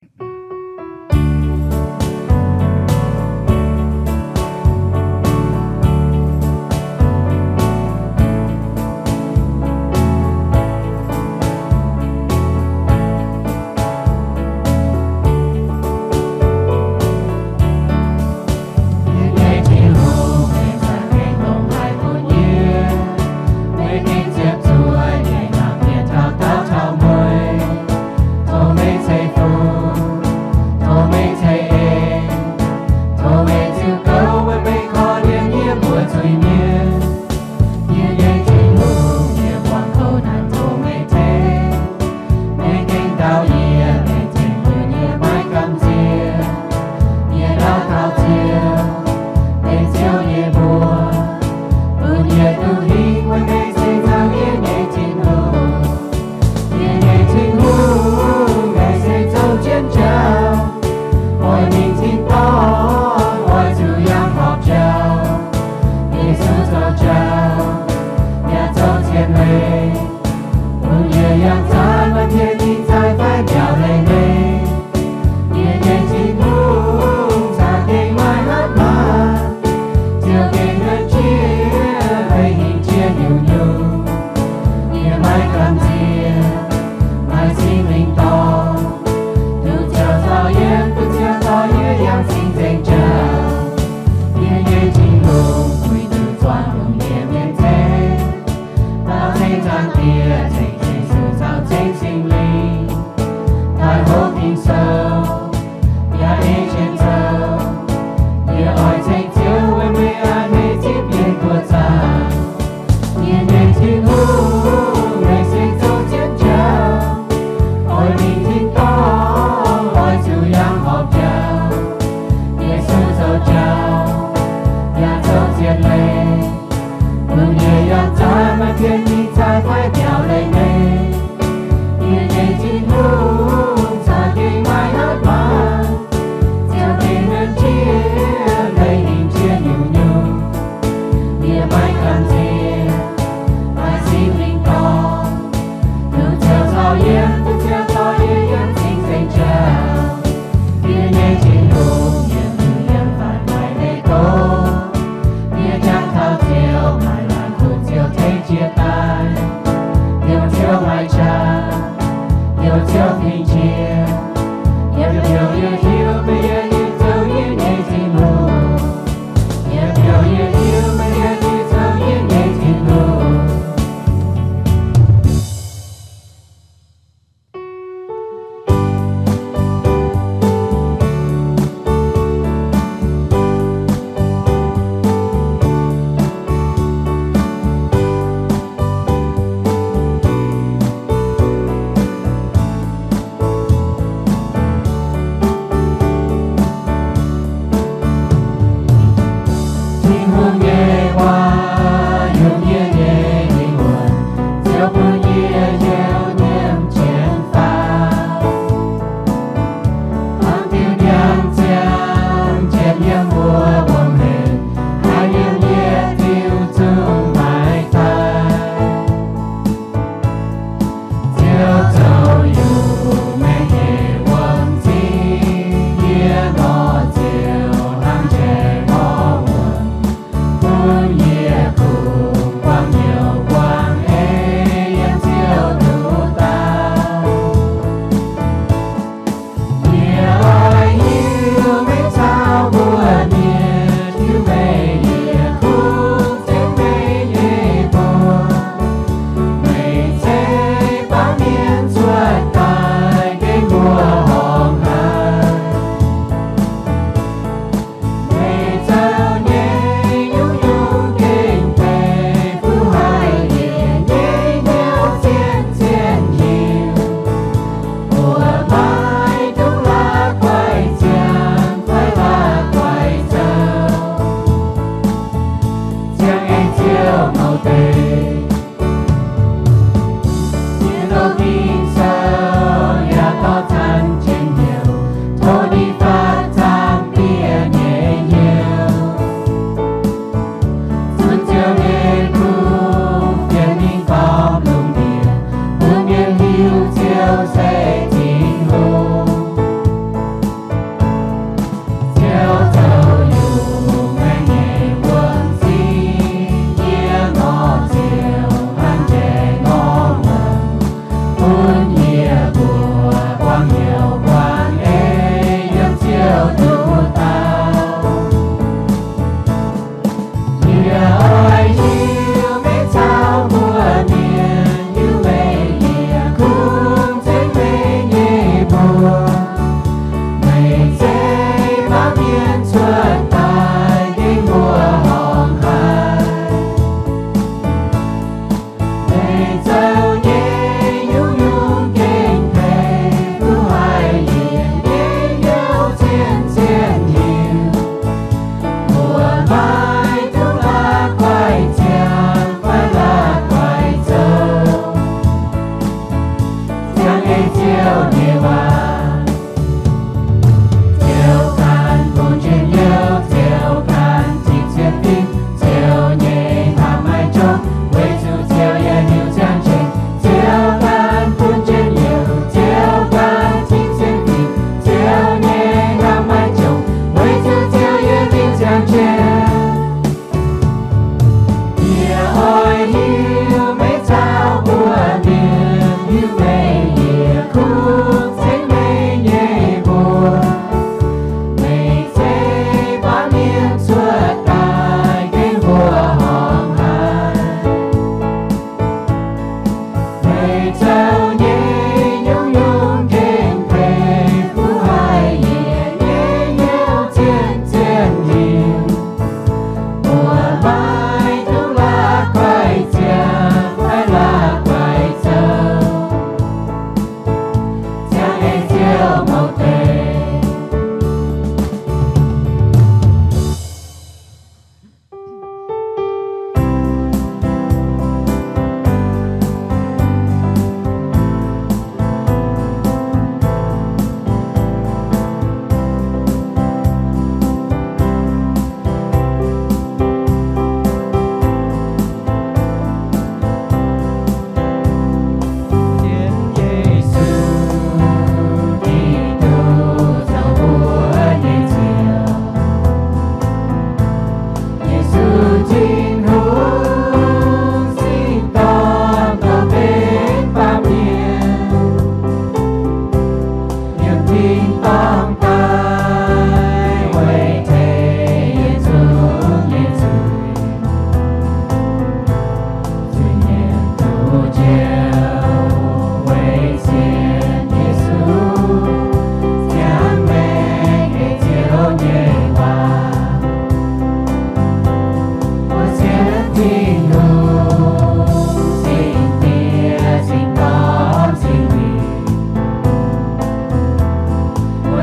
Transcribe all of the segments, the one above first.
Yie nyei Tin-Hungh, meih zanc gengh longx haic bun yie. Meih gengh ziepc zuoqv nyei, mangc mienh taux dauh taux mueiz. Tov meih ceix fuqv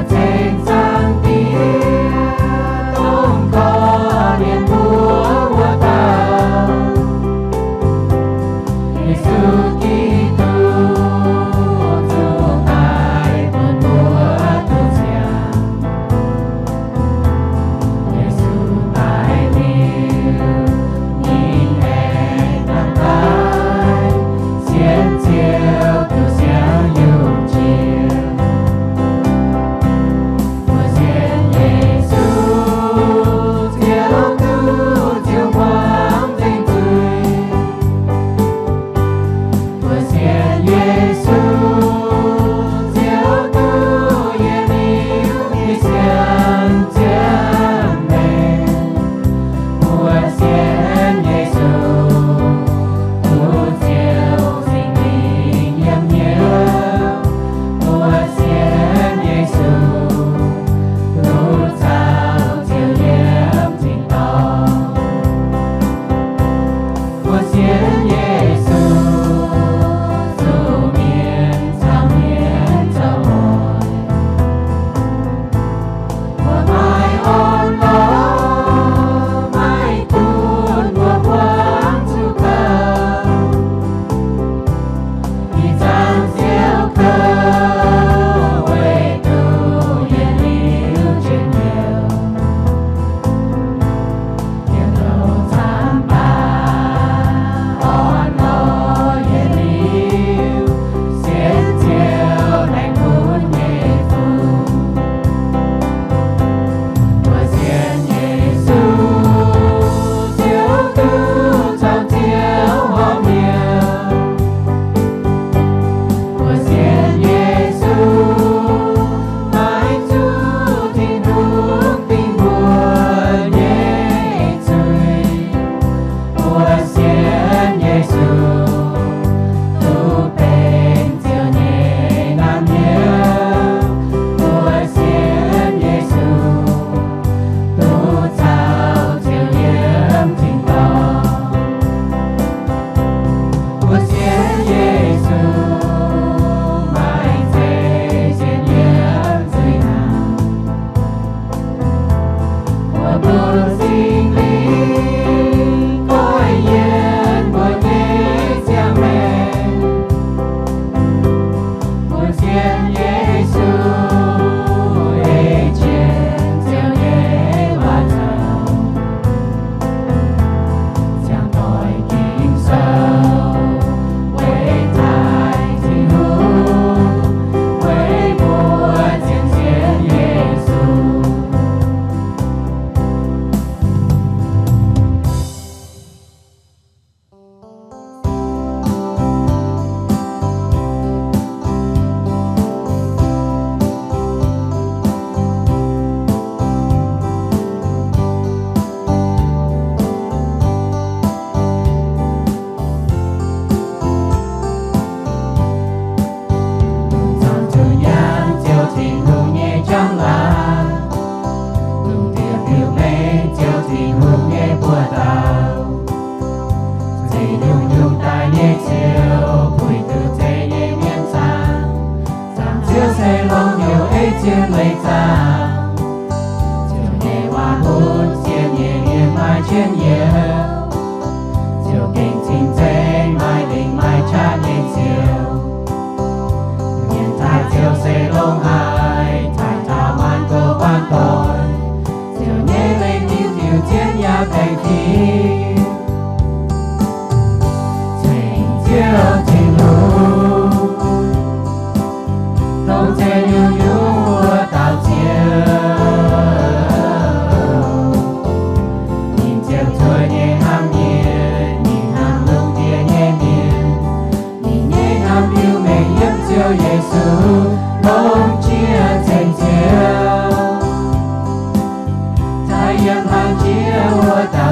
Ceng Zaangc Diex, dongh korv-lienh mbuo wuov dauh, Yesu Giduc, zuqc daaih bun mbuo duqv ziangh. Yesu daaih liuz, ninh aengx daaih, sienx Ziouv duqv siang yungh jiex. Mbuo sienx Yesu, Ziouv duqv ziouc buangv nzengc zuiz. Mbuo sienx Yesu, Ziouv duqv yietc liuz nyei siang ziangh maengc. Mbuo sienx Yesu, duqv Ziouv Singx Lingh yiem hnyouv. Mbuo sienx Yesu, duqv caux Ziouv yiem tin-dorngh. Mbuo sienx Yesu, zuqc mienh caux mienh zoux hoic. Mbuo maiv orn lorz, maiv gunv mbuo buangv zuqc kouv. Ih zanc Ziouv kouv weic duqv yietc liuz njien-youh. Yietc louc camv baac orn lorz yietc liuz, sienx Ziouv laengz gunv nyei fungx. Mbuo sienx Yesu, Ziouv duqv caux Ziouv horpc hnyouv. Mbuo sienx Yesu, maiv zuqc Tin-Hungh dingh mbuo nyei zuiz. Mbuo sienx Yesu, duqv benx Ziouv nyei naamh nyouz. Mbuo sienx Yesu, duqv caux Ziouv yiem tin-dorngh. Mbuo sienx Yesu, maiv zeiz sienx yiem zuiz hnaangx. Mbuo bun Singx Lingh goiv yiem mbuo nyei ziangh maengc. Mbuo sienx Yesu, ei jienv Ziouv nyei waac zoux, ziangh doic Ging-Sou, weic taaih Tin-Hungh, weic mbuo zien sienx Yesu. Lungh zaangc ziouc nyanc Ziouv Tin-Hungh nyei njang-laangc, lungh ndiev biux mengh Ziouv Tin-Hungh nyei buoz-ndau. Zeiz nyungc-nyungc daaih nyei Ziouv, puix duqv zeiv nyei mienh zaangc. Zaangc Ziouv se longx hnyouv ei zien leiz zaangc. Ziouv nyei waac bun sienx nyei mienh maaih njien-youh. Ziouv gengh cing-nzengc, maaih lingc maaih qaqv nyei Ziouv. Mienh taaih Ziouv se longx haic, taaih taux maanc gouv maanc doic. Ziouv nyei leiz diuc diuc zien yaac baengh fingx. Ceng Ziouv Tin-Hungh, dongh zeiz nyungc-nyungc wuov dauh Ziouv. Ninh ziouc zuov nyei hnamv mienh, ninh hnamv lungh ndiev nyei mienh. Ninh nyei hnamv biux mengh yiem Ziouv Yesu, longx jiex ceng Ziouv. Taaih yiem hlang jiex wuov dauh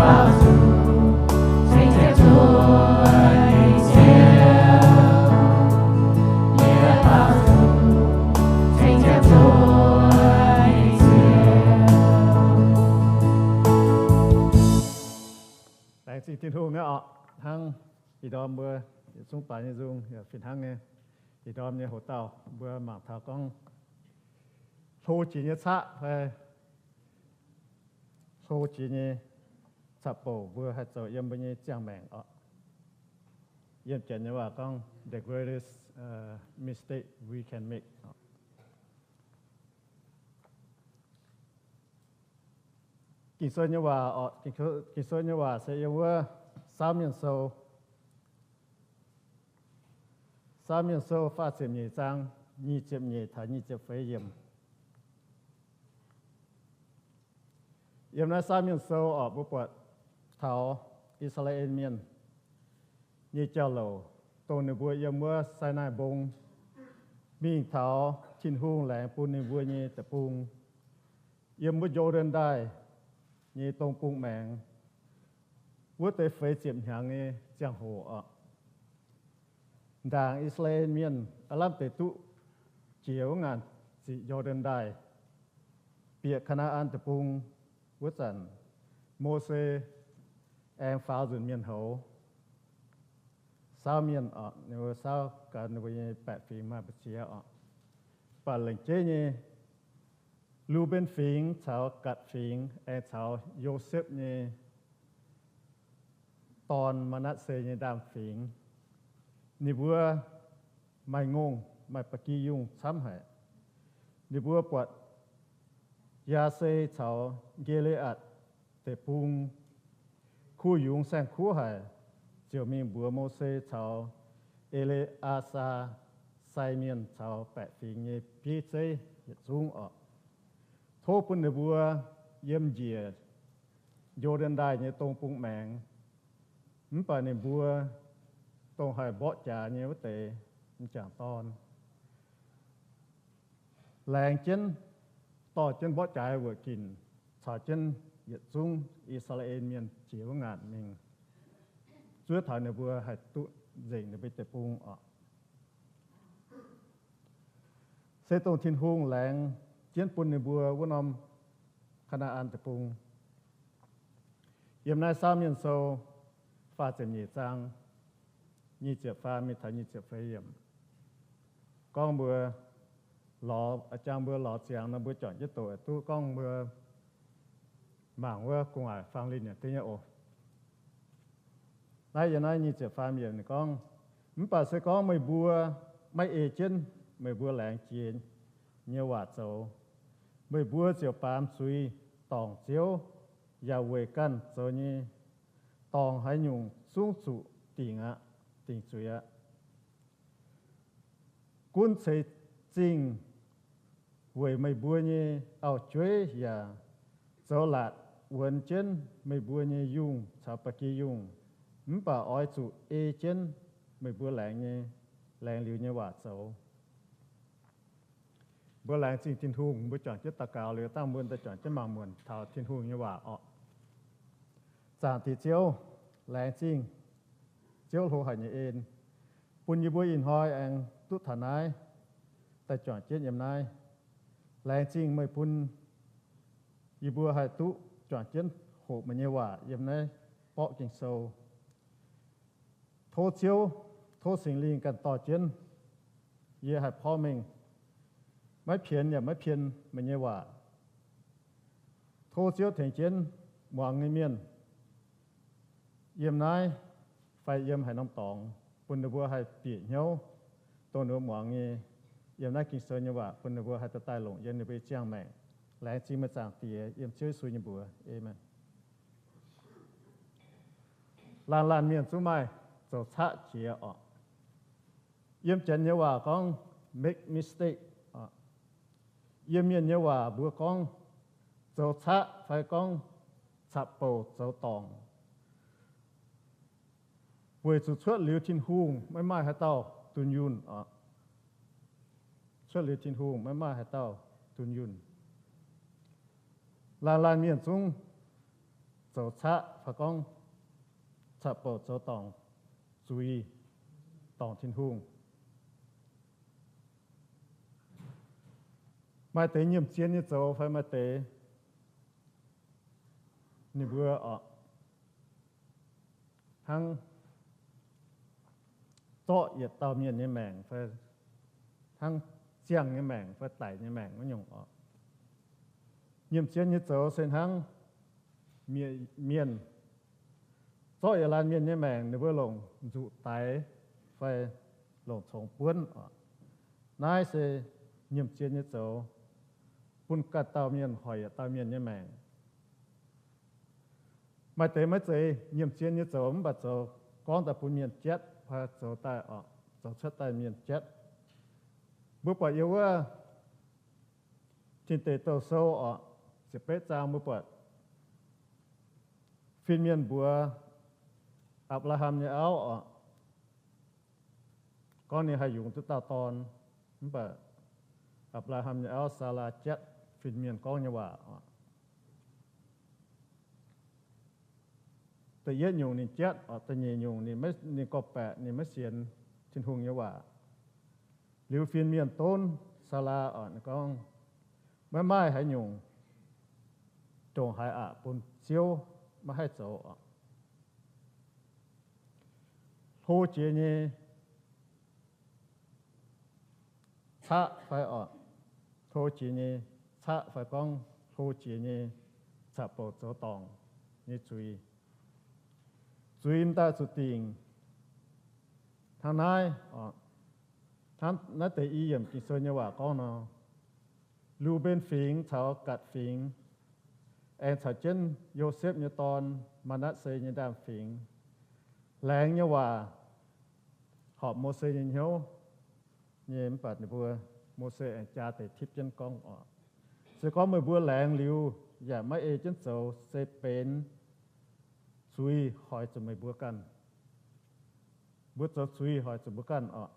Laengz zingh Tin-Hungh nyei orqc, hnangv ih ndorm mbuo yietc zungv baaix nyei nzung, yaac fih hnangv nyei, ih ndorm nyei hoc dauh mbuo mangc taux gorngv hlo jiex nyei caqv fai hlo jiex nyei caqv-bouc mbuo haih zoux yiem mbuo nyei ziangh maengc orqc. Yiem Janx nyei waac gorngv the greatest mistake we can make. Ging-Sou nyei waac, Ging-Sou nyei waac se yiem wuov Saauv Mienh Sou, Saauv Mienh Sou faah ziepc nyeic zaang, nyic ziepc nyeic taux nyic ziepc feix yiemc. Yiem naaiv Saauv Mienh Sou orqc, mbuo buatc taux I^saa^laa^en Mienh nyei jauv-louc, dongh ninh mbuo yiem wuov Sainaai Mbong mingh taux Tin-Hungh laengz bun ninh mbuo nyei deic-bung, yiem wuov Yo^den Ndaaih nyei dong bung maengx, wuov deix feix ziepc hnyangx nyei ziangh hoc orqc. Ndaangc I^saa^laa^en Mienh aav lamh deix duqv jiex wuov ngaanc ziqc Yo^den Ndaaih, bieqc Kaa^naa^an Deic-Bung wuov zanc, Mose aengx faaux nzunc mienh houz, saauv mienh orqc, ninh mbuo saauv gaax ninh mbuo nyei baeqc fingx maaih mbu'ziex orqc. Mv baac lengc jeiv nyei, Lu^mben Fingx caux Gatc Fingx aengx caux Yosepv nyei dorn, Maa^natv^se nyei ndaamv-fingx, ninh mbuo maaih ngongh, maaih ba'gi yungh camv haic. Ninh mbuo buatc Yaa^se caux Gi^le^aatc Deic-Bung kuh yungz saeng-kuv haic, ziouc mingh mbuox Mose caux E^le^aa^saa, sai mienh caux baeqc fingx nyei bieiv zeiv yietc zungv orqc, tov bun ninh mbuo yiem njiec Yo^den Ndaaih nyei dong bung maengx. Mv baac ninh mbuo dongh haih mborqv jaax nyei wuov deix m'jangc dorn, laengz jienv dorh jienv mborqv jaax wuoqc ginc caux jienv yietc zungv I^saa^laa^en Mienh jiex wuov ngaanc mingh, zuov taux ninh mbuo haih duqv nzengc ninh mbuo deic-bung orqc. Se dongh Tin-Hungh laengz jienv bun ninh mbuo wuov norm Kaa^naa^an Deic-Bung. Yiem naaiv Saauv Mienh Sou faah ziepc nyeic zaang, nyic ziepc faam mingh taux nyic ziepc feix yiemc, gorngv mbuo lorz, a'jang mbuo lorz ziangx nor mbuo juangc jienv doqc duqv gorngv mbuo mangc wuov gu'nguaaic fang linh nyei deix nyei oc. Naaiv yiem naaiv nyic ziepc faam yiemc ninh gorngv, mv baac se gorngv meih mbuo maiv ei jienv meih mbuo laengz jiex nyei waac zoux, meih mbuo ziouc baamz zuiz dorngc Ziouv, yaac weic ganh zoux nyei dorngc haaix nyungc zungv zuqc dingc aqv, dingc zuiz aqv. Gunv ceix zingh weic meih mbuo nyei auv-jueiv yaac zoux laatc wuonx jienv meih mbuo nyei yungh caux ba'gi yungh, mv baac oix zuqc ei jienv meih mbuo laengz nyei, laengz liuz nyei waac zoux. Mbuo laengz zingh Tin-Hungh, mbuo juangc jienv daux gaux liuz, dangh mbuo daaih juangc jienv mangc muonc taux Tin-Hungh nyei waac orqc. Zaangc Diex Ziouv, laengz zingh Ziouv hlo haic nyei en, bun yie mbuo ih hnoi aengx duqv taux naaiv, daaih juangc jienv yiem naaiv. Laengz zingh meih bun yie mbuo haih duqv juangc jienv hoqc meih nyei waac yiem naaiv borqv Ging-Sou. Tov Ziouv, tov Singx Lingh ganh dorh jienv yie haih porv mengh, maiv pienx yaac maiv pien meih nyei waac. Tov Ziouv tengx jienv muangx nyei mienh yiem naaiv fai yiem haaix norm dorngx, bun ninh mbuo haih bieqc hnyouv dongh ninh mbuo muangx nyei, yiem naaiv Ging-Sou nyei waac, bun ninh mbuo haih daaih longc yiem ninh mbuo nyei ziangh maengc. Laengz zingh meih Zaangc Diex, yiem Ziouv Yesu nyei mbuox. Aamen. Laanh laanh mienh zungv maaih zoux caqv jiex orqc. Yiem Janx nyei waac gorngv make mistake orqc. Yiem Mienh nyei waac mbuo gorngv zoux caqv fai gorngv caqv-bouc zoux dorngc, weic zuqc cuotv liuz Tin-Hungh maiv maaih haaix dauh dunh yunh orqc. Cuotv liuz Tin-Hungh maiv maaih haaix dauh dunh yunh. Laanh laanh mienh zungv zoux caqv fai gorngv caqv-bouc zoux dorngc zuiz dorngc Tin-Hungh. Maaih deix nyiemc zien nyei zoux fai maaih deix ninh mbuo oc, hnangv zorqv yietc dauh mienh nyei maengc fai hnangv ziangh nyei maengc fai daic nyei maengc wuov nyungc oc. Nyiemc zien nyei zoux se hnangv mienh zorqv yietc laanh mienh nyei maengc ninh mbuo longc nzuqc daix fai longc congx buonv oc. Naaiv se nyiemc zien nyei zoux, bun ganh dauh mienh hoic yietc dauh mienh nyei maengc. Maaih deix maiv zeiz nyiemc zien nyei zoux mv baac zoux gorngv daaih bun mienh jatv fai zoux daaih oc, zoux cuotv daaih mienh jatv. Mbuo buatc yiem wuov Tin Deic Douh Sou oc, ziepc betv zaang mbuo buatc fin-mienh mbuox Apc^laa^ham nyei auv oc, gorngv ninh haih yungz duqv dauh dorn. Mv baac Apc^laa^ham nyei auv Saalaa jatv fin-mienh gorngv nyei waac oc. Da'yietv nyungc ninh jatv oc, da'nyeic nyungc ninh, ninh gorngv-baeqc ninh maiv sienx Tin-Hungh nyei waac. Liuz fin-mienh donv Saalaa oc, ninh gorngv, maiv maaih haaix nyungc ndongc haaix aqc bun Ziouv maiv haih zoux oc. Hlo jiex nyei caqv fai oc, hlo jiex nyei caqv fai gorngv hlo jiex nyei caqv-bouc zoux dorngc nyei zuiz. Zuiz m'daaih zuqc dingc hnangv naaiv oc. Hnangv naaiv deix i yiemc Ging-Sou nyei waac gorngv nor, Lu^mben Fingx caux Gatc Fingx aengx caux jienv Yosepv nyei dorn, Maa^natv^se nyei ndaamv-fingx, laengz nyei waac horpc Mose nyei hnyouv nyei, mv baac ninh mbuo, Mose aengx jaa deix tipv jienv gorngv oc, se gorngv meih mbuo laengz liuz yaac maiv ei jienv zoux, se benx zuiz hoic zuqc meih mbuo ganh. Mbuo zoux zuiz hoic zuqc mbuo ganh oc.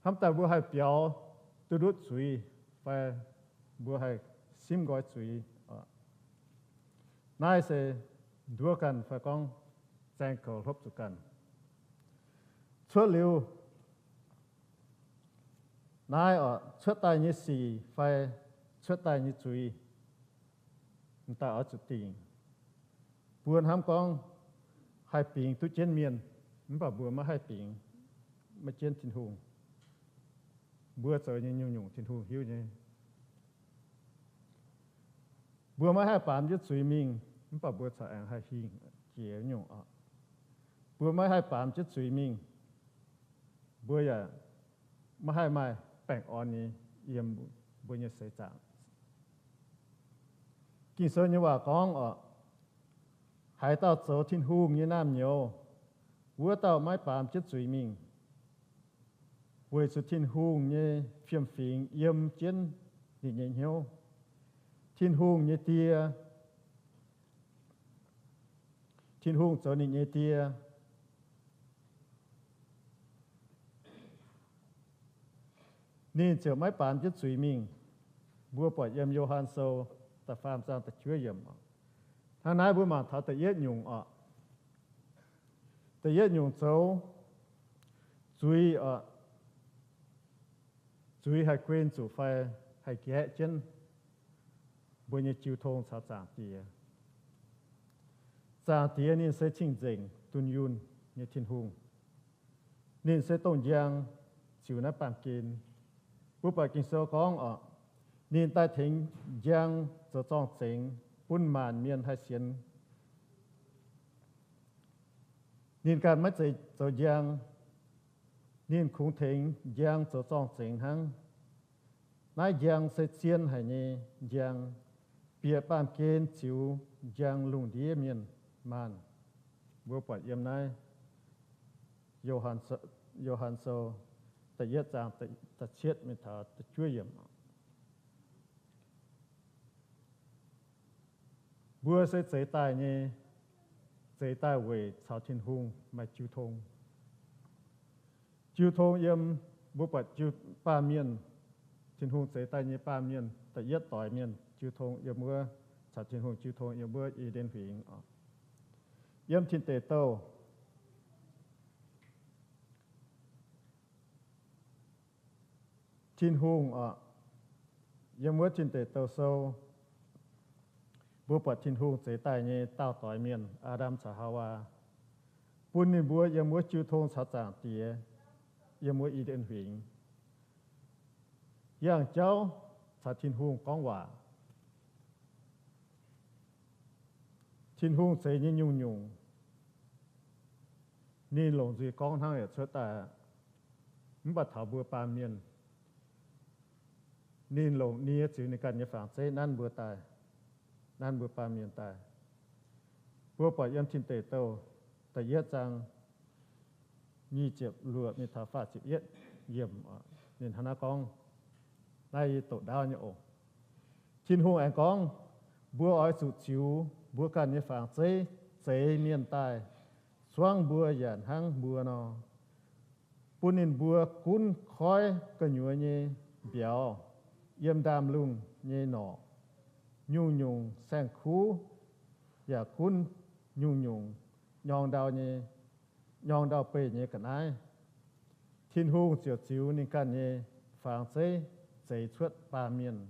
Hnamv daaih mbuo haih biaux duqv ndutv zuiz fai mbuo haih simv nqoi zuiz oc. Naaiv se nduov ganh fai gorngv zaeng koux hlopv zuqc ganh. Cuotv liuz naaiv oc, cuotv daaih nyei sic fai cuotv daaih nyei zuiz, m'daaih oix zuqc dingc. Mbuo hnamv gorngv haih bingx duqv jienv mienh, mv baac mbuo maiv haih bingx, maiv jienv Tin-Hungh. Mbuo zoux nyei nyungc-nyungc Tin-Hungh hiuv nyei. Mbuo maiv haih baamz jienv zuiz mingh, mv baac mbuo corc aengx haih hingh jiex nyungc oc. Mbuo maiv haih baamz jienv zuiz mingh, mbuo yaac maiv haih maaih baengh orn nyei yiem mbuo nyei seix zaangc. Ging-Sou nyei waac gorngv oc, haaix dauh zoux Tin-Hungh nyei naamh nyouz, wuov dauh maiv baamz jienv zuiz mingh, weic zuqc Tin-Hungh nyei fiem-fingx yiem jienv ninh nyei hnyouv. Tin-Hungh nyei Die, Tin-Hungh zoux ninh nyei Die, ninh ziouc maiv baamz jienv zuiz mingh. Mbuo buatc yiem Yo^han Sou da'faam zaang da'juov yiemc. Hnangv naaiv mbuo mangc taux da'yietv nyungc oc. Da'yietv nyungc zoux zuiz oc. Zuiz haih guen zuqc fai haih nqaeqv jienv mbuo nyei jiu tong caux Zaangc Diex. Zaangc Diex ninh se cing-nzengc dunh yunh nyei Tin-Hungh. Ninh se dongh njang ziux naaiv baamh gen. Mbuo buatc Ging-Sou gorngv oc, ninh daaih tengx njang zoux zorng-zengx bun maanc mienh haih sienx. Ninh ganh maiv zeiz zoux njang, ninh kungx tengx njang zoux zorng-zengx hnangv. Naaiv njang se zien haic nyei njang, bieqc baamh gen ziux njang lungh ndiev mienh maanh. Mbuo buatc yiem naaiv Yo^han Sou da'yietv zaang da'cietv mingh taux da'juov yiemc. Mbuo se zeix daaih nyei, zeix daaih weic caux Tin-Hungh maaih jiu tong. Jiu tong yiem, mbuo buatc jiu, baamh mienh, Tin-Hungh zeix daaih nyei baamh mienh, da'yietv doix mienh jiu tong yiem wuov caux Tin-Hungh jiu tong yiem wuov I^nden Huingx oc. Yiem Tin Deic Douh, Tin-Hungh oc, yiem wuov Tin Deic Douh Sou, mbuo buatc Tin-Hungh zeix daaih nyei daauh doix mienh, Aa^ndam caux Haawaa, bun ninh mbuo yiem wuov jiu tong caux Zaangc Diex yiem wuov I^nden Huingx, yangh jauv caux Tin-Hungh gorngv waac. Tin-Hungh zeix nyei nyungc-nyungc, ninh longc nzuih gorngv hnangv yaac cuotv daaih. Mv baac taux mbuo baamh mienh, ninh longc nie ziux ninh ganh nyei fangx zeiv nanv mbuo daaih, nanv mbuo baamh mienh daaih. Mbuo buatc yiem Tin Deic Douh da'yietv zaang nyic ziepc luoqc mingh taux faah ziepc yietv yiemc, ninh hnangv naaiv gorngv, naaiv yie doqc ndaauv nyei oc. Tin-Hungh aengx gorngv, mbuo oix zuqc ziux mbuo ganh nyei fangx zeiv zeix mienh daaih, zuangv mbuo yaac hnangv mbuo nor, bun ninh mbuo gunv koiv gu'nyuoz nyei mbiauz, yiem ndaamv-lungh nyei norqc, nyungc-nyungc saeng-kuv, yaac gunv nyungc-nyungc nyorng ndau nyei, nyorng ndau-beih nyei ga'naaiv. Tin-Hungh ziouc ziux ninh ganh nyei fangx zeiv zeix cuotv baamh mienh,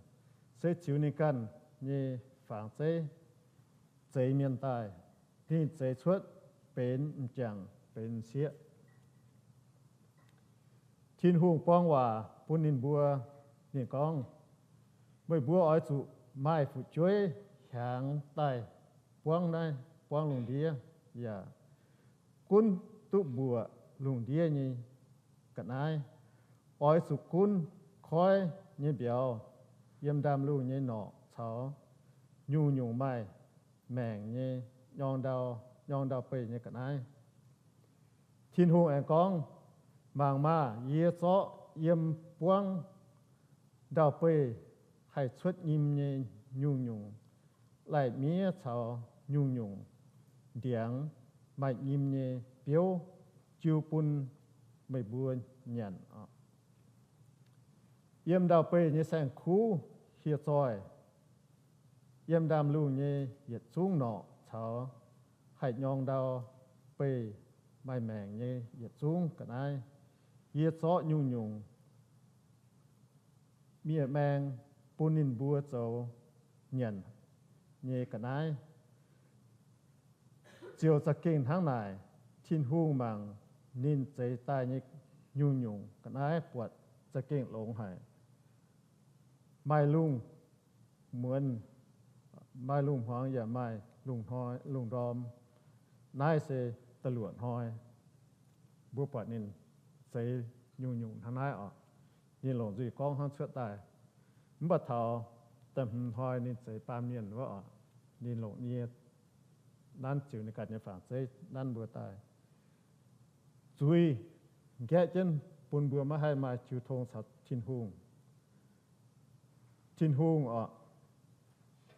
se ziux ninh ganh nyei fangx zeiv zeix mienh daaih. Ninh zeix cuotv benx m'jangc benx m'sieqv. Tin-Hungh buang waac bun ninh mbuo. Ninh gorngv, meih mbuo oix zuqc maaih fu'jueiv hiaangx daaih buangv naaiv, buangv lungh ndiev, yaac gunv duqv mbuoqc lungh ndiev nyei ga'naaiv. Oix zuqc gunv koiv nyei mbiauz yiem ndaamv-lungh nyei norqc caux nyungc-nyungc maaih maengc nyei nyorng ndau, nyorng ndau-beih nyei ga'naaiv. Tin-Hungh aengx gorngv, mangc maah! Yie zorqv yiem buangv ndau-beih haih cuotv nyim nyei nyungc-nyungc lai-miev caux nyungc-nyungc ndiangx maaih nyim nyei biouv jiu bun meih mbuo nyanc. Yiem ndau-beih nyei saeng-kuv hieh zoih, yiem ndaamv-lungh nyei yietc zungv norqc caux haih nyorng ndau-beih maaih maengc nyei yietc zungv ga'naaiv, yie zorqv nyungc-nyungc miev-maeng bun ninh mbuo zoux nyanc nyei ga'naaiv. Ziouc za'gengh hnangv naaic, Tin-Hungh mangc ninh zeix daaih nyei nyungc-nyungc ga'naaiv buatc za'gengh longx haic. Maaih lungh muonz, maaih lungh hmuangx yaac maaih lungh hnoi, lungh ndorm. Naaiv se da'luoqc hnoi. Mbuo buatc ninh zeix nyungc-nyungc hnangv naaiv oc. Ninh longc nzuih gorngv hnangv cuotv daaih. Mv baac taux da'hmz hnoi ninh zeix baamh mienh wuov oc, ninh longc nie nanv ziux ninh ganh nyei fangx zeiv nanv mbuo daaih. Zuiz nqaeqv jienv bun mbuo maiv haih maaih jiu tong caux Tin-Hungh. Tin-Hungh oc,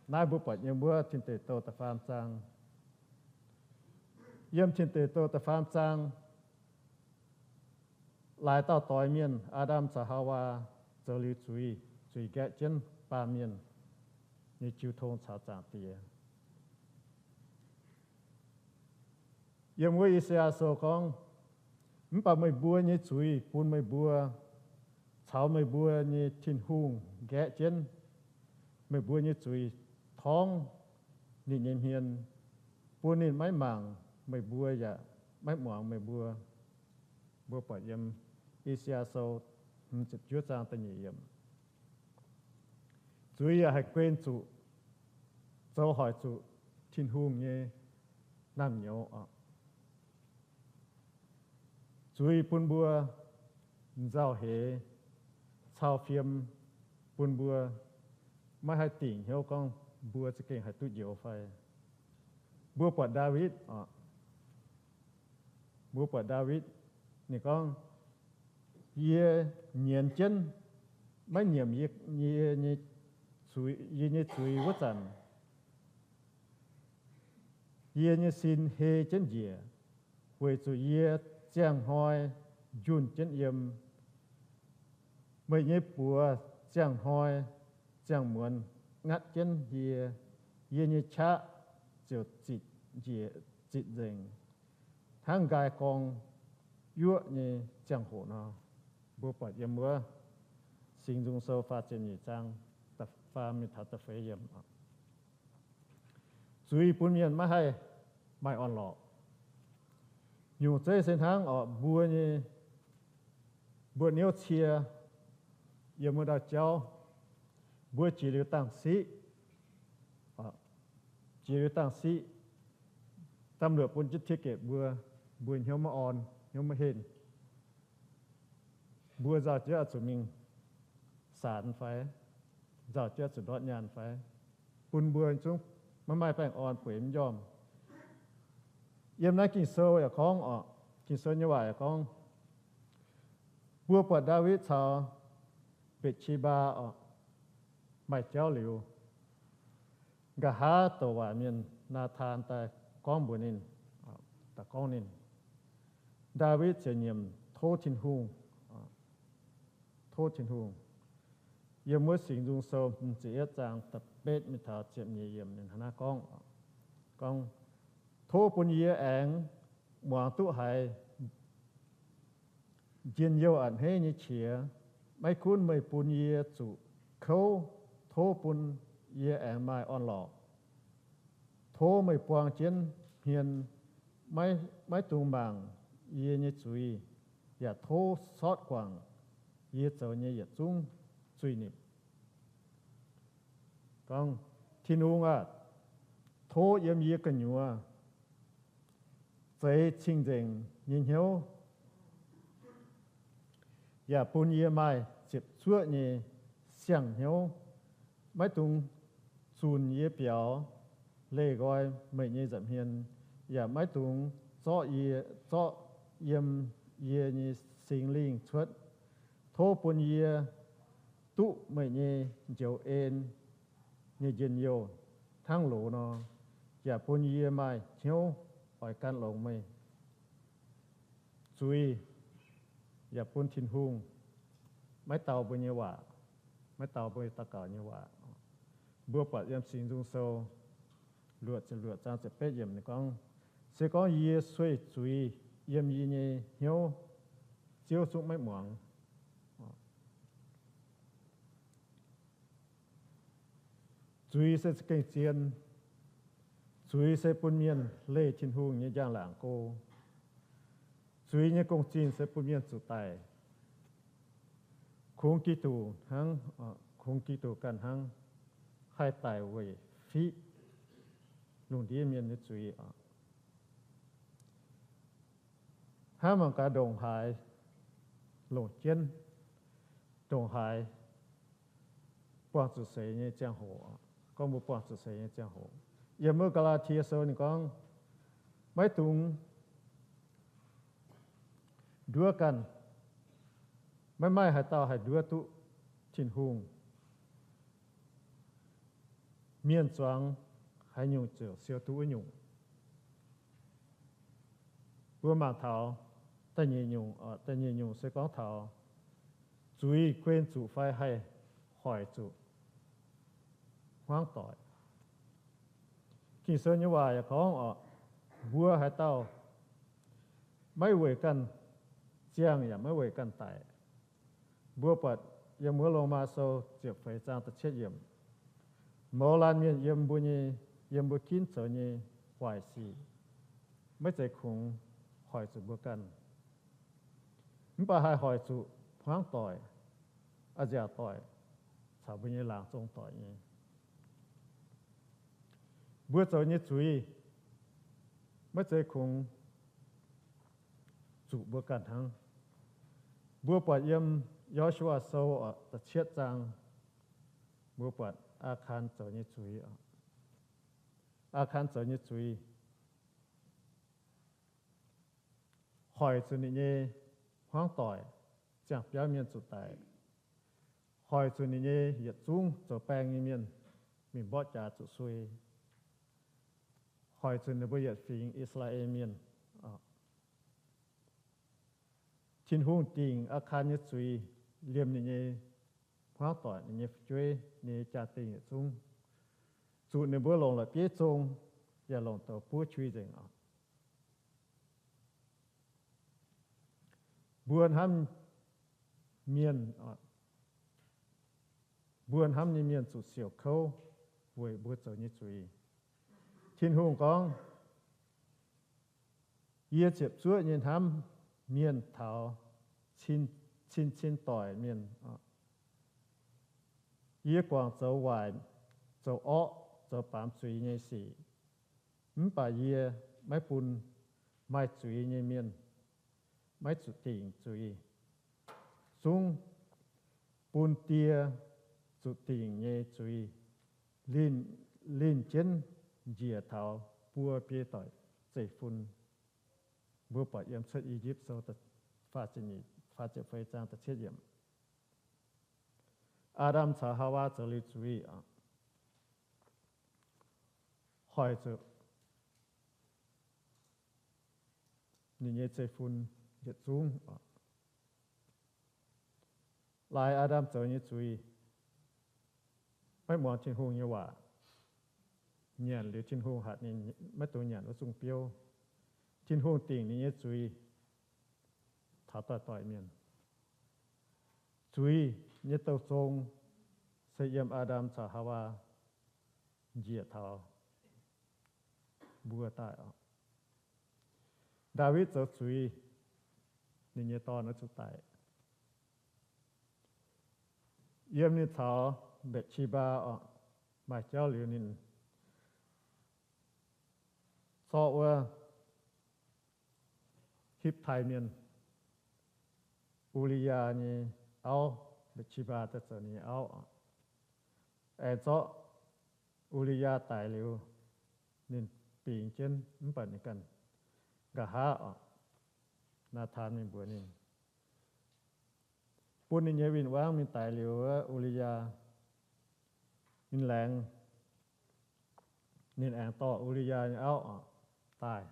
naaiv mbuo buatc yiem wuov Tin Deic Douh da'faam zaang. Yiem Tin Deic Douh da'faam zaang, laaix dauh doix mienh, Aa^ndam caux Haawaa, zoux liuz zuiz, zuiz nqaeqv jienv baamh mienh nyei jiu tong caux Zaangc Diex. Yiem wuov I^saa^yaa Sou gorngv, mv baac meih mbuo nyei zuiz bun meih mbuo caux meih mbuo nyei Tin-Hungh nqaeqv jienv. Meih mbuo nyei zuiz torngv ninh nyei hmien, bun ninh maiv mangc meih mbuo yaac maiv muangx meih mbuo. Mbuo buatc yiem I^saa^yaa Sou hmz ziepc juov zaang da'nyeic yiemc. Zuiz yaac haih guen zuqc, zoux hoic zuqc Tin-Hungh nyei naamh nyouz oc. Zuiz bun mbuo nzauh heix, cau fiem, bun mbuo maiv haih dingc hnyouv gorngv mbuo za'gengh haih duqv njoux fai. Mbuo buatc Ndaawitv oc, mbuo buatc Ndaawitv, ninh gorngv, yie nyienz jienv, maiv nyiemc yie, yie nyei zuiz, yie nyei zuiz wuov zanc, yie nyei sin hei jienv njiec, weic zuqc yie ziangh hnoi njunh jienv yiem. Meih nyei buoz ziangh hnoi, ziangh muonz ngatv jienv yie. yie nyei qaqv ziouc zitc njiec, zitc nzengc, hnangv nqaai gorng yuoqv nyei ziangh hoc nor. Mbuo buatc yiem wuov Singx Nzung Sou faah ziepc nyeic zaang, da'faam mingh taux da'feix yiemc. Zuiz bun mienh maiv haih maaih orn-lorqc. Nyungc zeiv se hnangv orqc, mbuo nyei mbuoqc niouv cie yiem wuov ndau jauv, mbuo jiex liuz dangh siqv, jiex liuz dangh siqv, ตำรวจ bun jienv ทิกเก็ต mbuo, mbuo hnyouv maiv orn, hnyouv maiv henh. Mbuo nzauh jienv oix zuqc mingh ศาล fai, nzauh jienv oix zuqc ndortv nyaanh fai, bun mbuo zungv maiv maaih baengh orn, bueix mv njormh. Yiem naaiv Ging-Sou yaac gorngv orqc, Ging-Sou nyei waac yaac gorngv, mbuo buatc Ndaawitv caux Mbetc^si^mbaa orqc, maaih jauv liuz, nqa'haav douc waac mienh, Naataan, daaih gorngv mbuox ninh, daaih gorngv ninh. Ndaawitv ziouc nyiemc tov Tin-Hungh, tov Tin-Hungh. Yiem wuov Singx Nzung Sou hmz ziepc yietv zaang da'betv mingh taux ziepc nyeic yiemc ninh hnangv naaiv gorngv, gorngv, Tov bun yie aengx muangx duqv haiz njien-youh a'hneiv nyei qiex. Maiv gunv meih bun yie zuqc kouv, tov bun yie aengx maaih orn-lorqc. Tov meih buang jienv hmien, maiv, maiv dungx mangc yie nyei zuiz, yaac tov sortv guangc yie zoux nyei yietc zungv zuiz-nipc. Gorngv, Tin-Hungh aah! Tov yiem yie gu'nyuoz zeix cing-nzengc nyei hnyouv, yaac bun yie maaih ziepc zuoqv nyei siang-hnyouv. Maiv dungx zunc yie biaux leih nqoi meih nyei nza'hmien, yaac maiv dungx zorqv yie, zorqv yiem yie nyei Singx Lingh cuotv. Tov bun yie duqv meih nyei njoux en nyei njien-youh hnangv loz nor, yaac bun yie maaih hnyouv oix gan longx meih. Zuiz yaac bun Tin-Hungh maiv dau mbuo nyei waac, maiv dau mbuo daux gaux nyei waac. Mbuo buatc yiem Singx Nzung Sou luoqc ziepc luoqc zaang ziepc betv yiemc ninh gorngv, Se gorngv yie sueih zuiz yiem yie nyei hnyouv, Ziouv zungv maiv muangx. Zuiz se za'gengh zien. Zuiz se bun mienh leih Tin-Hungh nyei njang-laangc go. Zuiz nyei gong-zinh se bun mienh zuqc daic. Kungx Giduc hnangv, kungx Giduc ganh hnangv haih daic weic fiqv lungh ndiev mienh nyei zuiz oc. Hnangv mangc gaax ndongc haaix longc jienv, ndongc haaix buangh zuqc seix nyei ziangh hoc, gorngv mbuo buangh zuqc seix nyei ziangh hoc. Yiem wuov Gaa^laa^tie Sou ninh gorngv, maiv dungx nduov ganh. Maiv maaih haaix dauh haih nduov duqv Tin-Hungh. Mienh zuangx haaix nyungc ziouc siou duqv wuov nyungc. Mbuo mangc taux da'nyeic nyungc, da'nyeic nyungc se gorngv taux zuiz guen zuqc fai haih hoic zuqc hmuangv doic. Ging-Sou nyei waac yaac gorngv oc, mbuo haaix dauh maiv weic ganh ziangh yaac maiv weic ganh daic. Mbuo buatc yiem wuov Lomaa Sou ziepc feix zaang da'cietv yiemc, mouz laanh mienh yiem mbuo nyei, yiem mbuo ginv zoux nyei waaic sic maiv zeiz kungx hoic zuqc mbuo ganh, mv baac haih hoic zuqc hmuangv doic, a'nziaauc doic, caux mbuo nyei laangz zong doic nyei. Mbuo zoux nyei zuiz maiv zeiz kungx zuqc mbuo ganh hnangv. Mbuo buatc yiem Yo^su^waa Sou da'cietv zaang, mbuo buatc Aa^kan zoux nyei zuiz. Aa^kan zoux nyei zuiz hoic zuqc ninh nyei hmuangv doic, ziangh biauv mienh zuqc daic, hoic zuqc ninh nyei yietc zungv zoux baeng nyei mienh mingh mborqv jaax zuqc suei, hoic zuqc ninh mbuo yietc fingx I^saa^laa^en Mienh. Tin-Hungh dingc Aa^kan nyei zuiz liemh ninh nyei hmuangv doic, ninh nyei fu'jueiv, ninh nyei jaa-dingh yietc zungv. zuqc ninh mbuo longc la'bieiv zong, yaac longc douz buov qui nzengc oc. Mbuo hnamv mienh, mbuo hnamv nyei mienh zuqc siouc kouv weic mbuo zoux nyei zuiz. Tin-Hungh gorngv, Yie ziepc zuoqv nyei hnamv mienh taux cin-cin doic mienh. Yie guangc zoux waaic, zoux orqv, zoux baamz zuiz nyei sic, mv baac yie maiv bun maaih zuiz nyei mienh maiv zuqc dingc zuiz. Zungv bun die zuqc dingc nyei zuiz linh jienv njiec taux buo biei doic zeiv-fun. Mbuo buatc yiem Cuotv I^yipv Sou faah ziepc feix zaang da'cietv yiemc. Aa^ndam caux Haawaa zoux liuz zuiz, hoic zuqc ninh nyei zeiv-fun yietc zungv. Laaix Aa^ndam zoux nyei zuiz, maiv muangx Tin-Hungh nyei waac, nyanc liuz Tin-Hungh hatc ninh maiv dungx nyanc wuov zungh biouv. Tin-Hungh dingc ninh nyei zuiz taux doic-doic mienh. Zuiz nyei douh zong se yiem Aa^ndam caux Haawaa njiec taux mbuo daaih oc. Ndaawitv zoux zuiz, ninh nyei dorn oix zuqc daic. Yiem ninh caux Mbatc^si^mbaa oc maaih jauv liuz, ninh zorqv wuov Hipv^tai Mienh, U^li^yaa, nyei auv, Mbatc^si^mbaa, daaih zoux ninh nyei auv. Aengx zorqv U^li^yaa daic liuz, ninh bingx jienv mv baac ninh ganh nqa'haav oc. Naatan mingh mbuox ninh, bun ninh nyei win-wangv mingh daix liuz wuov U^li^yaa, ninh laengz, ninh aengx dorh U^li^yaa nyei auv oc daaih.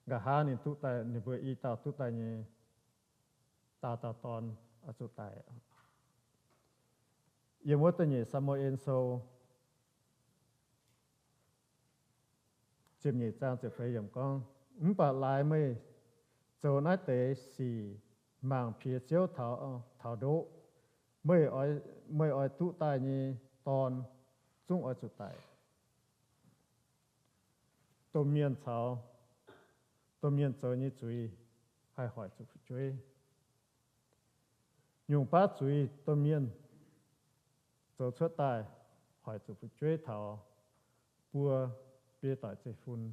Nqa'haav ninh duqv daaih, ninh mbuo i dauh duqv daaih nyei dauh dauh dorn oix zuqc daic. Yiem wuov da'nyeic Saa^mu^en Sou ziepc nyeic zaang ziepc feix yiemc gorngv, Mv baac laaix meih zoux naaiv deix sic mangc piex Ziouv taux ndoqv, meih oix duqv daaih nyei dorn zungv oix zuqc daic. Domh mienh caux domh mienh zoux nyei zuiz haih hoic zuqc fu'jueiv. Nyungc baav zuiz domh mienh zoux cuotv daaih hoic zuqc fu'jueiv taux buo biei doic zeiv-fun.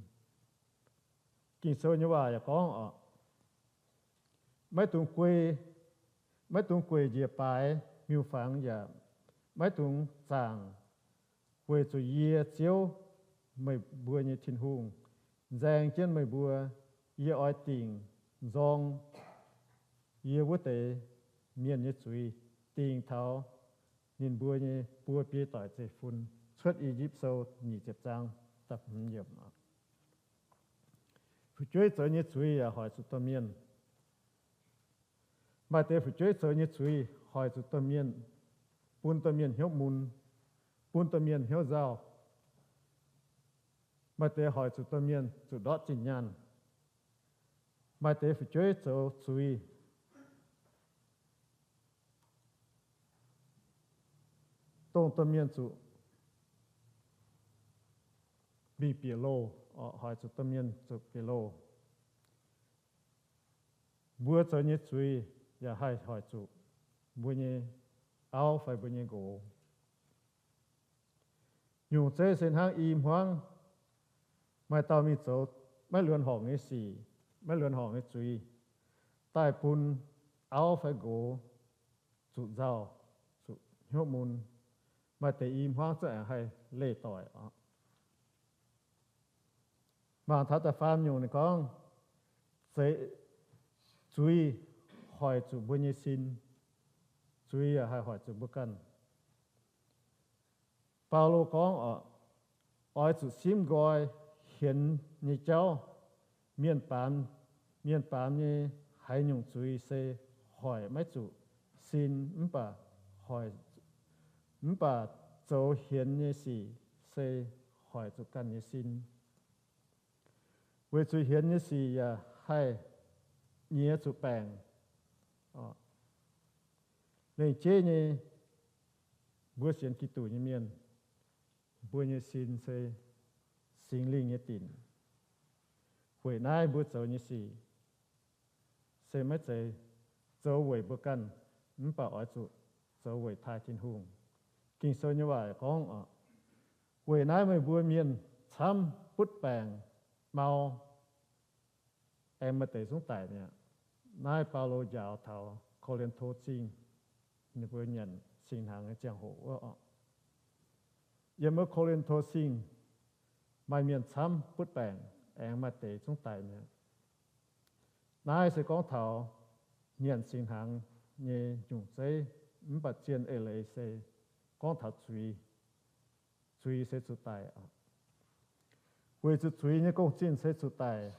Ging-Sou nyei waac yaac gorngv oc, maiv dungx guei, maiv dungx gueic njiec baaix miuc-fangx yaac maiv dungx zaangc, weic zuqc yie, Ziouv, meih mbuo nyei Tin-Hungh, nzaeng jienv meih mbuo. Yie oix dingc nzorng yie wuov deix mienh nyei zuiz, dingc taux ninh mbuo nyei buo biei doic zeiv-fun. Cuotv I^yipv Sou nyic ziepc zaang da'hmz yiemc. Fu'jueiv zoux nyei zuiz yaac hoic zuqc domh mienh. Maaih deix fu'jueiv zoux nyei zuiz hoic zuqc domh mienh, bun domh mienh hnyouv mun, bun domh mienh hnyouv nzauh. Maaih deix hoic zuqc domh mienh zuqc ndortv zinh nyaanh. Maaih deix fu'jueiv zoux zuiz, dongh domh mienh zuqc mingh bieqc loh, hoic zuqc domh mienh zuqc bieqc loh. Mbuo zoux nyei zuiz yaac haih hoic zuqc mbuo nyei auv fai mbuo nyei nqox. Nyungc zeiv se hnangv i hmuangv maaih dauh mingh zoux maiv luonx horngc nyei sic, maiv luonx horngc nyei zuiz, daaih bun auv fai nqox zuqc nzauh, zuqc hnyouv mun. Maaih deix i hmuangv zungv aengx haih leih doic oc. Mangc taux da'faam nyungc ninh gorngv, zuiz hoic zuqc mbuo nyei sin. Zuiz yaac haih hoic zuqc mbuo ganh. Baulo gorngv oc, oix zuqc simv nqoi hienx nyei jauv. Mienh baamz, mienh baamz nyei haaix nyungc zuiz se hoic maiv zuqc sin, mv baac hoic, mv baac zoux hienx nyei sic se hoic zuqc ganh nyei sin. Weic zuqc hienx nyei sic yaac haih nyiex zuqc baengc. Lengc jeiv nyei, mbuo sienx Giduc nyei mienh, mbuo nyei sin se Singx Lingh nyei dinc. Weic naaiv mbuo zoux nyei sic se maiv zeiz zoux weic mbuo ganh, mv baac oix zuqc zoux weic taaih Tin-Hungh. Ging-Sou nyei waac gorngv oc, weic naaiv meih mbuo mienh camv butv baengc, mau, aengx maaih deix zungv daic mi'aqv. Naaiv Baulo njaaux taux Ko^lin^to Zingh ninh mbuo nyanc singx hnaangx nyei ziangh hoc wuov oc. Yiem wuov Ko^lin^to Zingh maaih mienh camv butv baengc, aengx maaih deix zungv daic mi'aqv. Naaiv se gorngv taux nyanc singx hnaangx nyei nyungc zeiv, mv baac zien eix leiz se gorngv taux zuiz. Zuiz se zuqc daic. Weic zuqc zuiz nyei gong-zinh se zuqc daic,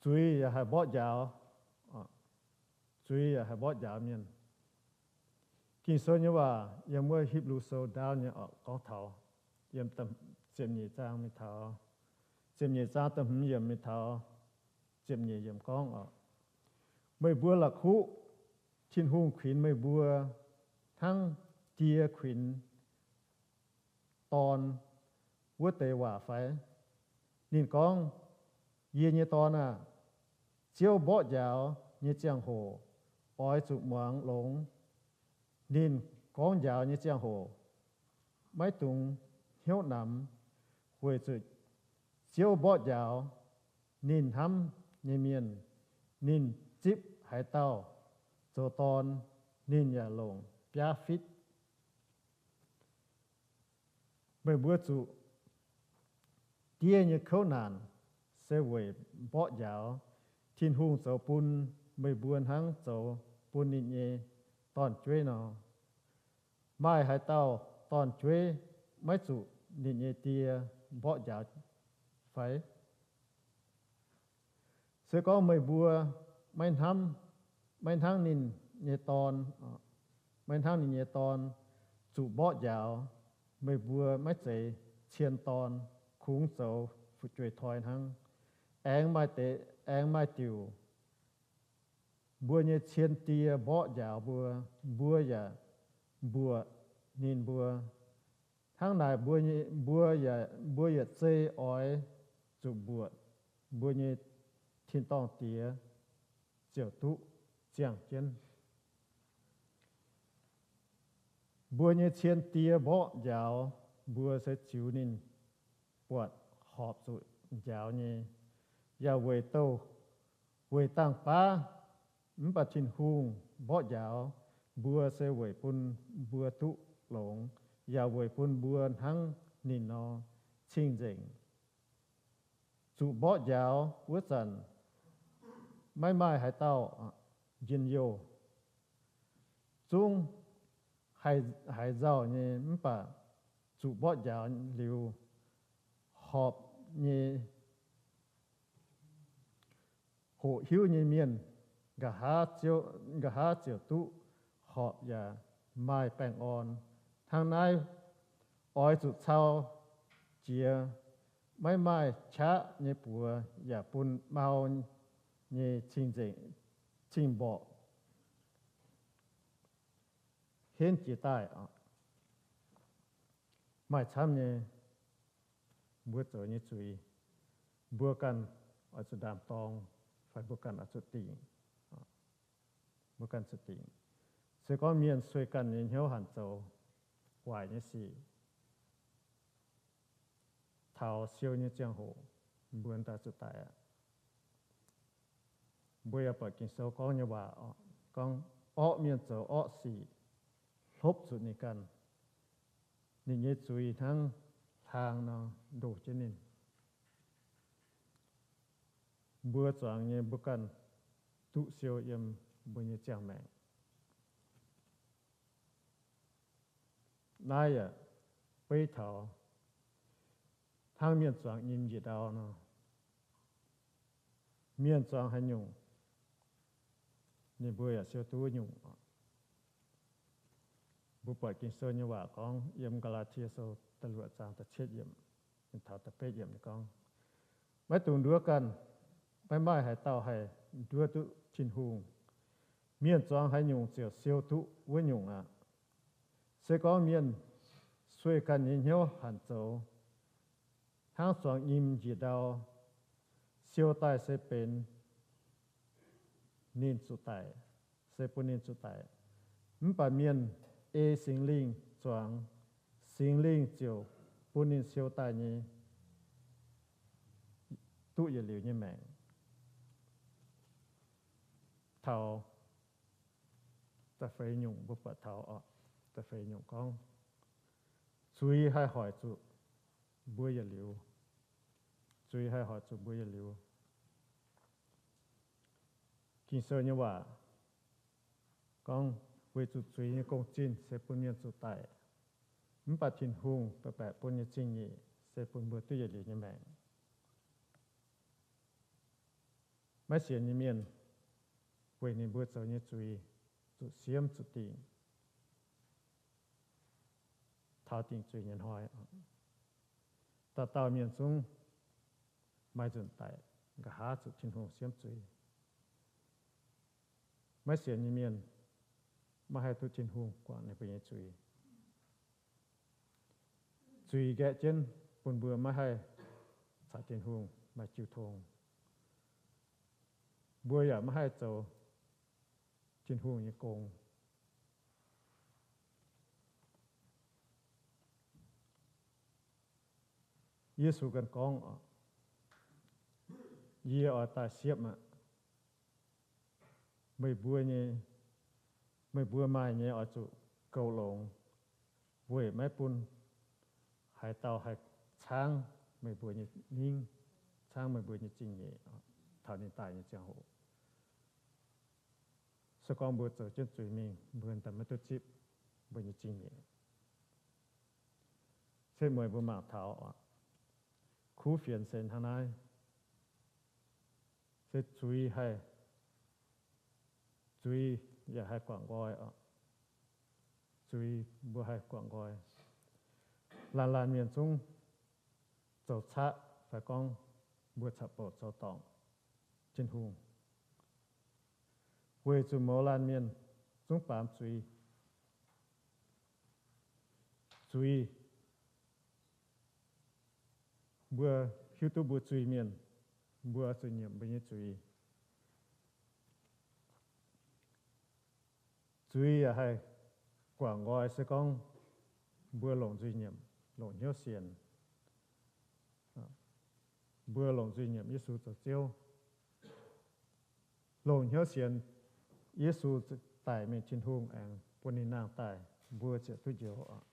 zuiz yaac haih mborqv njaaux. Zuiz yaac haih mborqv njaaux mienh. Ging-Sou nyei waac yiem wuov Hipv^lu Sou ndaauv nyei oc gorngv taux, yiem ziepc nyeic zaang mingh taux, ziepc nyeic zaang da'hmz yiemc mingh taux ziepc nyeic yiemc gorngv oc, meih mbuo la'kuqv Tin-Hungh kuinx meih mbuo hnangv die kuinx dorn wuov deix waac fai? Ninh gorngv, yie nyei dorn aah! Ziouv mborqv njaaux nyei ziangh hoc oix zuqc muangx longx. Ninh gorngv njaaux nyei ziangh hoc maiv dungx hnyouv namx, weic zuqc Ziouv mborqv njaaux ninh hnamv nyei mienh. Ninh zipv haaix dauh zoux dorn, ninh yaac longc biaav fitv. Meih mbuo zuqc diev nyei kouv naanc se weic mborqv njaaux. Tin-Hungh zoux bun meih mbuo hnangv zoux bun ninh nyei dorn-jueiv nor. Maaih haaix dauh dorn-jueiv maiv zuqc ninh nyei die mborqv njaaux fai? Se gorngv meih mbuo maiv hnamv, maiv hnangv ninh nyei dorn, maiv hnangv ninh nyei dorn zuqc mborqv njaaux, meih mbuo maiv zeiz cien dorn kungx zoux fu'jueiv toi hnangv. Aengx maaih deix, aengx maaih diuc, mbuo nyei cien die mborqv njaaux mbuo, mbuo yaac mbuoqc ninh mbuo. Hnangv naaic mbuo, mbuo, mbuo yietc zei oix zuqc mbuoqc mbuo nyei tin-dorngh Diex ziouc duqv ziangh jienv. Mbuo nyei cien die mborqv njaaux mbuo se ziux ninh buatc horpc zuqc njaaux nyei, yaac weic douh, weic dangh baav. Mv baac Tin-Hungh mborqv njaaux mbuo se weic bun mbuo duqv longx, yaac weic bun mbuo hnangv ninh nor cing-nzengc. Zuqc mborqv njaaux wuov zanc maiv maaih haaix dauh njien-youh. Zungv haiz nzauh nyei, mv baac zuqc mborqv njaaux liuz, horpc nyei, hoqc hiuv nyei mienh, nqa'haav ziouc duqv horpc yaac maaih baengh orn. Hnangv naaiv oix zuqc cau jiex, maiv maaih qaqv nyei buoz yaac bun mau nyei cing-mborqc henv jiez daaih. Maaih camv nyei, mbuo zoux nyei zuiz, mbuo ganh oix zuqc ndaam-dorng, fai mbuo ganh oix zuqc dingc. Mbuo ganh zuqc dingc. Se gorngv mienh sueih ganh nyei hnyouv hanc zoux waaic nyei sic, taux siou nyei ziangh hoc, mbuo daaih zuqc daic aqv. Mbuo yaac buatc Ging-Sou gorngv nyei waac, gorngv orqv mienh zoux orqv sic, hlopv zuqc ninh ganh, ninh nyei zuiz hnangv hlaang nor ndoh jienv ninh. Mbuo zuangx nyei mbuo ganh duqv siou yiem mbuo nyei ziangh maengc. Naaiv yaac beiv taux hnangv mienh zuangx nyim njiec ndau nor. Mienh zuangx haaix nyungc, ninh mbuo yaac siou duqv nyungc. Mbuo buatc Ging-Sou nyei waac gorngv yiem Gaa^laa^tie Sou da'luoqc zaang da'cietv yiemc, taux da'betv yiemc ninh gorngv, maiv dungx nduov ganh, maiv maaih haaix dauh haih nduov duqv Tin-Hungh. Mienh zuangx haaix nyungc ziouc siou duqv wuov nyungc aqv. Se gorngv mienh sueih ganh nyei hnyouv hanc zoux, hnangv zuangx nyim njiec ndau, siou daaih se benx ninh zuqc daic, se bun ninh zuqc daic. Mv baac mienh ei Singx Lingh zuangx, Singx Lingh ziouc bun ninh siou daaih nyei duqv yietc liuz nyei maengc. Taux da'feix nyungc mbuo buatc taux oc, da'feix nyungc gorngv, zuiz haih hoic zuqc mbuo yietc liuz. Zuiz haih hoic zuqc mbuo yietc liuz. Ging-Sou nyei waac gorngv, weic zuqc zuiz nyei gong-zinh se bun mienh zuqc daic, mv baac Tin-Hungh baeqc baeqc bun nyei zingh nyeic se bun mbuo duqv yietc liuz nyei maengc. Maiv sienx nyei mienh weic ninh mbuo zoux nyei zuiz zuqc siemv zuqc dingc taux dingc zuiz nyei hnoi. Dauh dauh mienh zungv maaih nzunc daic, nqa'haav zuqc Tin-Hungh siemv zuiz. Maiv sienx nyei mienh maiv haih duqv Tin-Hungh guangc ninh mbuo nyei zuiz. Zuiz nqaeqv jienv bun mbuo maiv haih caux Tin-Hungh maaih jiu tong. Mbuo yaac maiv haih zoux Tin-Hungh nyei gong. Yesu ganh gorngv, yie oix daaih siepv aqv. Meih mbuo nyei, meih mbuo maaih nyei oix zuqc goux longx, weic maiv bun haaix dauh haih caangv meih mbuo nyei ningv, caangv meih mbuo nyei zingh nyeic taux ninh daaih nyei ziangh hoc. Se gorngv mbuo zoux jienv zuiz mingh, mbuo daaih maiv duqv zipv mbuo nyei zingh nyeic. Setv mueiz mbuo mangc taux oc, kuv fienx se hnangv naaiv. Se zuiz haih, zuiz yaac haih guangc nqoi oc. Zuiz mbuo haih guangc nqoi. Laanh laanh mienh zungv zoux caqv fai gorngv mbuo caqv-bouc zoux dorngc Tin-Hungh, weic zuqc mouz laanh mienh zungv baamz zuiz. Zuiz, mbuo hiuv duqv mbuo zuiz mienh, mbuo zuqc nyiemc mbuo nyei zuiz. Zuiz yaac haih guangc nqoi se gorngv mbuo longc nzuih nyiemc, longc hnyouv sienx. Mbuo longc nzuih nyiemc Yesu zoux Ziouv, longc hnyouv sienx Yesu daic mingh Tin-Hungh aengx bun ninh nangh daaih, mbuo ziouc duqv njoux oc.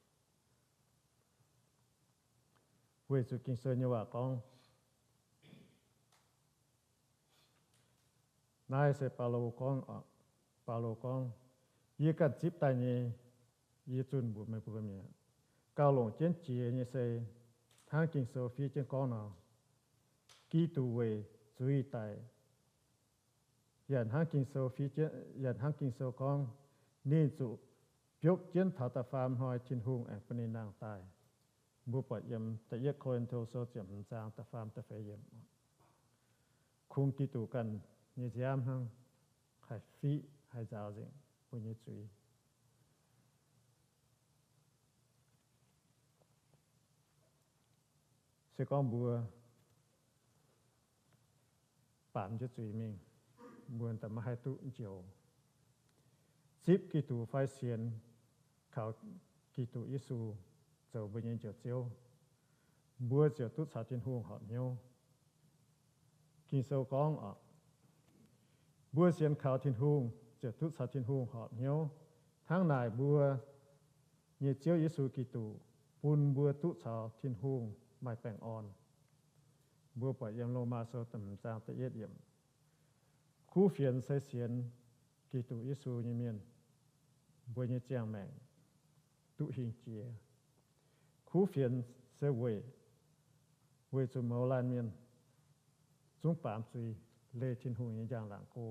Weic zuqc Ging-Sou nyei waac gorngv, naaiv se Baulo gorngv, Baulo gorngv, yie ganh zipv daaih nyei, yie zunh mbuox meih mbuo mi'aqv. Gauh longc jienv jiex nyei se hnangv Ging-Sou fiev jienv gorngv nor, Giduc weic zuiz daic. Yaac hnangv Ging-Sou fiev, yaac hnangv Ging-Sou gorngv, ninh zuqc biopv jienv taux da'faam hnoi Tin-Hungh aengx bun ninh nangh daaih. Mbuo buatc yiem da'yietv Ko^lin^to Sou ziepc hmz zaang da'faam da'feix yiemc. Kungx Giduc ganh nyei nziaamv hnangv haih fiqv haih nzaaux nzengc mbuo nyei zuiz. Se gorngv mbuo baamz jienv zuiz mingh, mbuo daaih maiv haih duqv njoux. Zipv Giduc fai sienx kaux Giduc Yesu zoux mbuo nyei Njoux Ziouv, mbuo ziouc duqv caux Tin-Hungh horpc hnyouv. Ging-Sou gorngv oc, mbuo sienx kaux Tin-Hungh ziouc duqv caux Tin-Hungh horpc hnyouv. Hnangv naaic mbuo nyei Ziouv Yesu Giduc bun mbuo duqv caux Tin-Hungh maaih baengh orn. Mbuo buatc yiem Lomaa Sou da'hmz zaang da'yietv yiemc. Kuv fienx se sienx Giduc Yesu nyei mienh, mbuo nyei ziangh maengc duqv hingh jiex. Kuv fienx se weic, weic zuqc mouz laanh mienh zungv baamz zuiz, leih Tin-Hungh nyei njang-laangc go.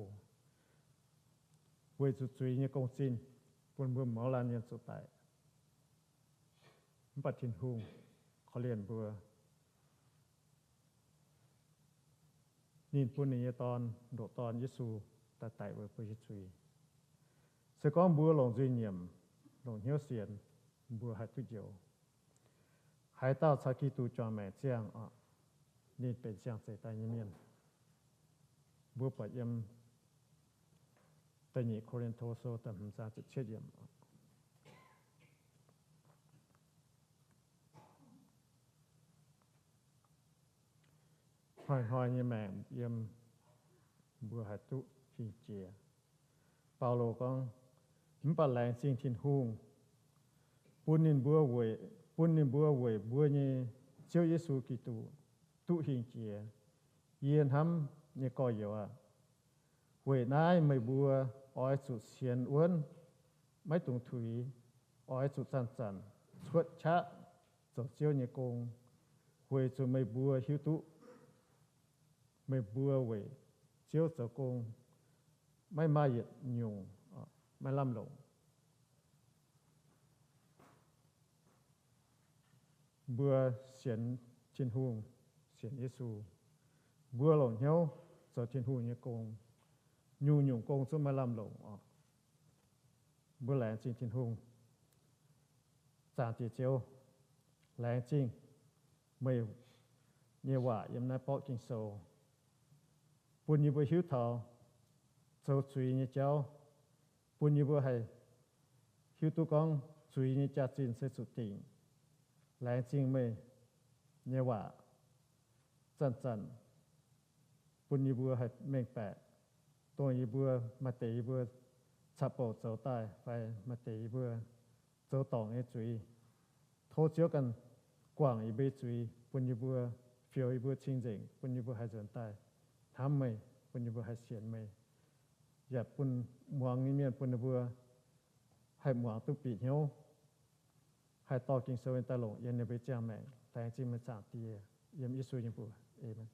Weic zuqc zuiz nyei gong-zinh bun mbuo mouz laanh mienh zuqc daic. Mv baac Tin-Hungh korv-lienh mbuo, ninh bun ninh nyei Dorn, ndoqc Dorn Yesu, daaih daic weic mbuo nyei zuiz. Se gorngv mbuo longc nzuih nyiemc, longc hnyouv sienx, mbuo haih duqv njoux. Haaix dauh caux Giduc juangc maengc ziangh, ninh benx siang-zeix daaih nyei mienh. Mbuo buatc yiem da'nyeic Ko^lin^to Sou da'hmz zaang ziepc cietv yiemc. Hnoi-hnoi nyei maengc yiem, mbuo haih duqv hingh jiex. Baulo gorngv, mv baac laengz zingh Tin-Hungh, bun ninh mbuo weic, bun ninh mbuo weic mbuo nyei Ziouv Yesu Giduc duqv hingh jiex. Yie hnamv nyei gorx-youz aah! Weic naaiv meih mbuo oix zuqc sienx wuonv, maiv dungx tuix, oix zuqc zanc-zanc cuotv qaqv zoux Ziouv nyei gong, weic zuqc meih mbuo hiuv duqv meih mbuo weic Ziouv zoux gong maiv maaih yietc nyungc maiv lamh longc. Mbuo sienx Tin-Hungh, sienx Yesu, mbuo longc hnyouv zoux Tin-Hungh nyei gong, nyungc-nyungc gong zungv maiv lamh longc oc. Mbuo laengz zingh Tin-Hungh. Zaangc Diex Ziouv, laengz zingh meih nyei waac yiem naaiv borqv Ging-Sou, bun yie mbuo hiuv taux zoux zuiz nyei jauv, bun yie mbuo haih hiuv duqv gorngv zuiz nyei jaax-zinh se zuqc dingc. Laengz zingh meih nyei waac zanc-zanc bun yie mbuo haih mengh baeqc, dongh yie mbuo maaih deix yie mbuo caqv-bouc zoux daaih fai maaih deix yie mbuo zoux dorngc nyei zuiz. Tov Ziouv ganh guangc yie mbuo nyei zuiz, bun yie mbuo, fioux yie mbuo cing-nzengc, bun yie mbuo haih nzuonx daaih hnamv meih, bun yie mbuo haih sienx meih. Yaac bun muangx nyei mienh bun ninh mbuo haih muangx duqv bieqc hnyouv, haih dorh Ging-Sou daaih longc yiem ninh mbuo nyei ziangh maengc. Laengz zingh meih, Zaangc Diex, yiem Yesu nyei mbuox. Aamen.